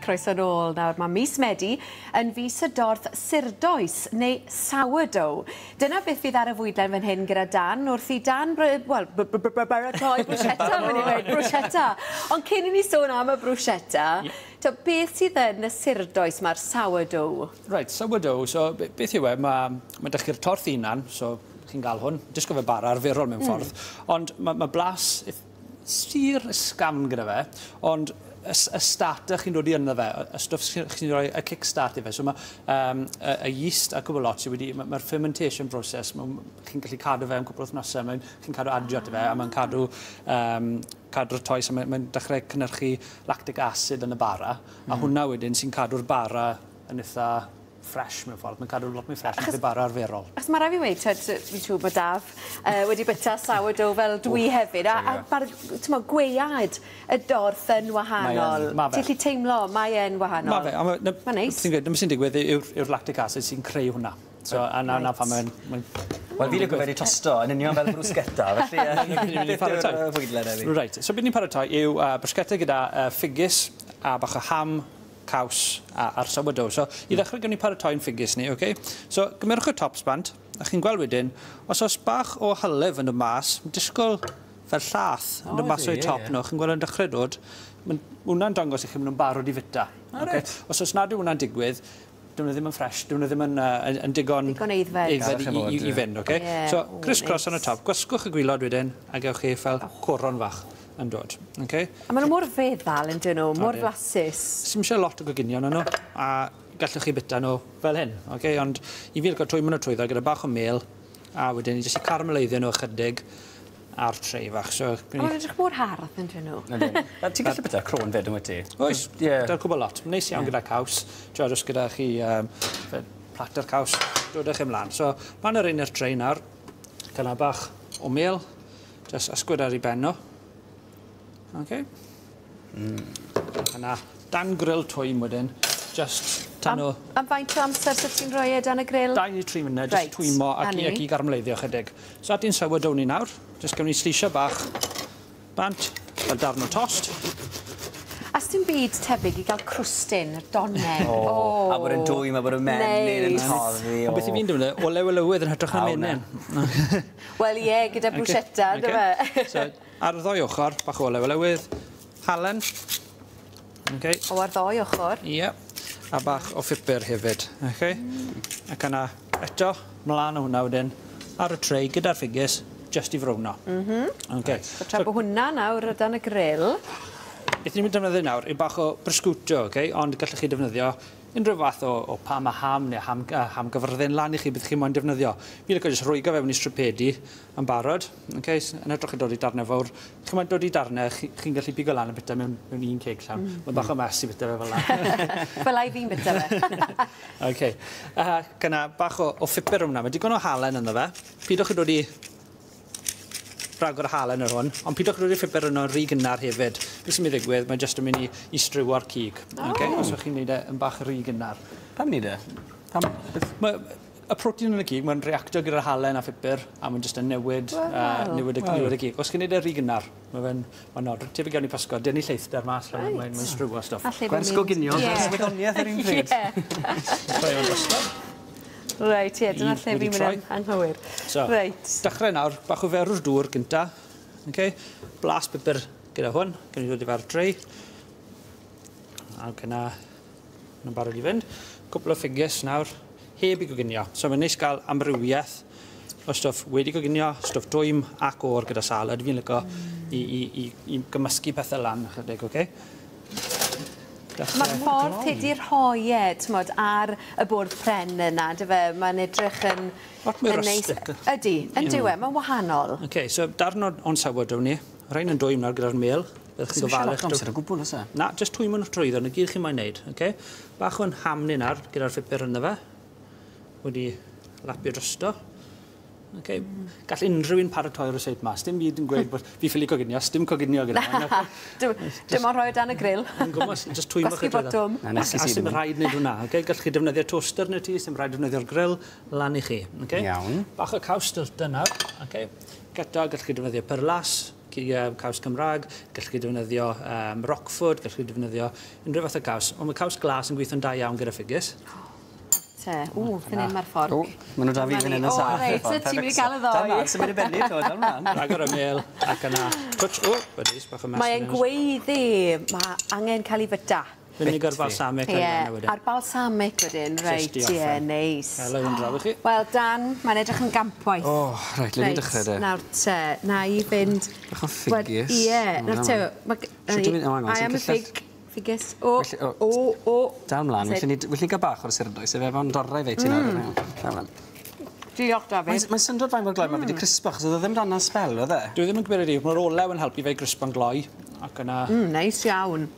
Croeso nôl nawr. Mae mis Medi yn fis y dorth surdoes neu sourdough. Dyna beth fydd ar y fwydlen fan hyn gyda Dan wrth i Dan wel, baratoi bruschetta, mynd i weud, bruschetta. Ond cyn i ni sôn am y bruschetta, to, beth sydd yn y surdoes mae'r sourdough? Right, sourdough, so beth yw e, mae 'da chi'r torth hunan, so chi'n gael hwn, disgo fe bara arferol mewn ffordd, ond mae blas sur ysgafn gyda fe, ond y starter chi'n dod i ynddo fe, y stwff chi'n rhoi y kickstart i fe. So mae y yeast a cwbl lot sydd wedi, mae'r fermentation process, chi'n gallu cadw fe am cwpl o wythnosau, chi'n cadw adio ato fe, a mae'n cadw'r toes, a mae'n dechrau cynhyrchu lactic acid yn y bara, a hwnna wedyn sy'n cadw'r bara yn eitha fresh mewn ffordd. Mae'n cadw lot mwy fresh na'r bara arferol. Achos mae rhaid fi weud, fi'n siŵr bod Daf wedi byta sourdough fel dwi hefyd, a ma'r, t'mo', gwead y dorth yn wahanol. Ma' fe. Ti'n gallu teimlo, mae e'n wahanol. Ma' fe. A Ma'n neis. Sy'n gweud, dyma sy'n digwydd yw'r lactic acid sy'n creu hwnna. So, a na pam mae'n Wel, fi licio wedi tosto, yn union fel bruschetta, felly beth yw'r fwydlen heddi? Reit, so beth ni'n paratoi yw bruschetta gyda ffigys a bach o ham, caws a'r sourdough. So, i ddechrau gawn ni paratoi'n ffigys ni, okay? So, gymerwch y tops bant, a chi'n gweld wedyn, os oes bach o hylif yn dod mas, disgwyl fel llath yn dod mas o'i top nhw, chi'n gweld yn dechrau dod, hwnna'n dangos i chi maen nhw'n barod i fita. Okay? Os oes nad yw hwnna'n digwydd, dyn nhw ddim yn fresh, dyn nhw ddim yn digon Digon aeddfed. Aeddfed i fynd, okay? Yeah. So, criss-cross on y top, gwasgwch y gwylod wedyn, a gewch chi fel coron fach yn dod. Okay? A maen nhw mor feddal yn dyn nhw, mor flasus. Sim eisiau lot o goginio yn nhw, a gallwch chi bita nhw fel hyn. Okay? Ond i fi licio twymo nhw trwyddo gyda bach o mel, a wedyn i jyst i carameleiddio nhw ychydig ar tray fach. So, A maen nhw'n edrych mor hardd yn dyn nhw. Ti'n gallu bita croen fyd yn wyt ti? Oes, gyda'r cwbl lot. Neis iawn gyda caws. Ti'n os gyda chi plater caws, dodwch ymlaen. So, mae'n yr un i'r tray nawr. Cael bach o mel, jyst ysgwyd ar ei ben nhw. Okay. Yna, dan grill twym wedyn, just tan o Am faint o amser sydd ti'n rhoi e dan y grill? 2 i 3 munud, just twymo ac i garmleiddio chydig. So at i'n sourdough ni nawr, just gawn ni slisio bach bant, fel darn o tost. A s'dim byd tebyg i gael crwstyn, y donnen. O, a bod yn dwym, a bod yn menyn yn toddi. Ond beth i fi'n defnyddio, olew olewydd yn hytrach na menyn. Wel ie, gyda bruschetta, dy fe. So, ar y ddoi ochr, bach o olew olewydd, halen. Okay. O, ar ddoi ochr. Ie. A bach o phupur hefyd. Okay. Ac yna, eto, mlaen o hwnna wedyn, ar y tray gyda'r ffigys, just i frowno. Okay. So, tra bod hwnna nawr dan y grill. Beth ni'n mynd defnyddio nawr yw bach o prosciutto, okay? Ond gallwch chi defnyddio unrhyw fath o Parma ham neu ham gyfyrddin lan i chi beth chi moyn defnyddio. Fi'n licio jyst rwygo fewn i stripedi yn barod, okay? Yn hytrach o dod i darnau fawr. Chi'n moyn dod i darnau, chi'n gallu bigo lan a bita mewn un ceg llawn. Mae'n bach o mess i bita fe fel 'na. Fel ai fi'n bita fe. Okay. Gyna bach o phupur hwnna. Mae digon o halen ynddo fe. Pidwch i dod i ragor o halen ar hwn, ond pidwch yn dod i'r phupur yno rhy gynnar hefyd. Beth sy'n mynd i ddigwydd, mae jyst yn mynd i striwo'r cig. Okay? Os ydych chi'n neud e yn bach rhy gynnar. Pam neud e? Pam? Mae y protein yn y cig, mae'n reactio gyda'r halen a phupur, a mae'n jyst yn newid, newid y cig. Os chi'n neud e rhy gynnar, mae'n nod. Tebyg iawn i pysgod, dynnu lleithder mas, mae'n striwo stwff. Gwers goginio, gwers wyddoniaeth yr un pryd. Troi o'n drosto. Reit, ie, dyna lle fi'n mynd anghywir. So, dechrau nawr, bach o ferw'r dŵr gynta. Okay. Blas pupur gyda hwn, gan i ddod i fer tray. Ac yna, yn barod i fynd. Cwpl o ffigys nawr, heb i goginio. So mae'n neis gael amrywiaeth o stwff wedi goginio, stwff dwym ac o'r gyda salad. Fi'n licio i gymysgu pethau lan ychydig, okay? Mae'r ffordd ti wedi rhoi e, t'mod, ar y bwrdd pren yna, dy fe, mae'n edrych yn Lot mwy yn neis. rustic. Ydy, yn dyw e, mae'n wahanol. Okay, so darn o'n sourdough ni, rhain yn dwym nawr gyda'r mel. Byddwch chi'n Sim eisiau gofalu lot o amser o gwbl, oes e? Na, jyst twymo nhw trwyddo, 'na gyd chi'n moyn neud, okay? Bach o'n ham ni nawr gyda'r phupur ynddo fe. Wedi lapio drosto. Okay. Gall unrhyw un paratoi'r ryseit ma. Sdim byd yn gweud bod fi ffili coginio, sdim coginio gyda hwnna. Dim ond rhoi o dan y grill. Yn gwmws, jyst twymo Gwasgu chi drwyddo. botwm. Na, nes i A sydd sim yn. rhaid wneud hwnna, okay? Gallwch chi defnyddio toaster neu ti, sim rhaid defnyddio'r grill, lan i chi. Okay? Iawn. Bach o caws Stilton nawr, okay? Gyda, gallwch chi defnyddio perlas. caws Cymraeg, gallwch chi defnyddio Roquefort, gallwch chi defnyddio unrhyw fath o caws. Ond mae caws glas yn gweithio'n da iawn gyda ffigys. Te, ww, fan hyn mae'r fforc. O, maen nhw da fi fan hyn yn O, saff. reit, so ti'n mynd i gael y ddoi. Dal mlaen, symud i benni, to, dal mlaen. Rhagor o mel ac yna twtsh, o, wedys, bach o mess. Mae'n gweiddi, mae angen cael ei fyta. Vinegar balsamic ar Ie, ben wedyn. a'r balsamic wedyn, reit, i ie, orffen. neis. Helo, yn draw i chi. Wel, Dan, mae'n edrych yn gampwaith. O, reit, le ni'n dechrau de? Nawr te, na i fynd. Bach o Wel, ffigys. Ie, O, nawr na te. Shwt dwi'n mynd- o, hang on, I sy'n am a cyllell? fig, figys. O, Felly, o, o, o. Dal mlaen, That's it. felly ni gael bach o'r surdoes, efe fo'n dorau fe ti nawr. Dal mlaen. Diolch, Dafydd. Mae'n syndod faint mor gloi mae fe wedi crispo, achos oedd e ddim dan sbel, oedd e? Dwi ddim yn gwybod ydi, mae'r olew yn helpu fe grispo'n gloi, ac yna Neis iawn.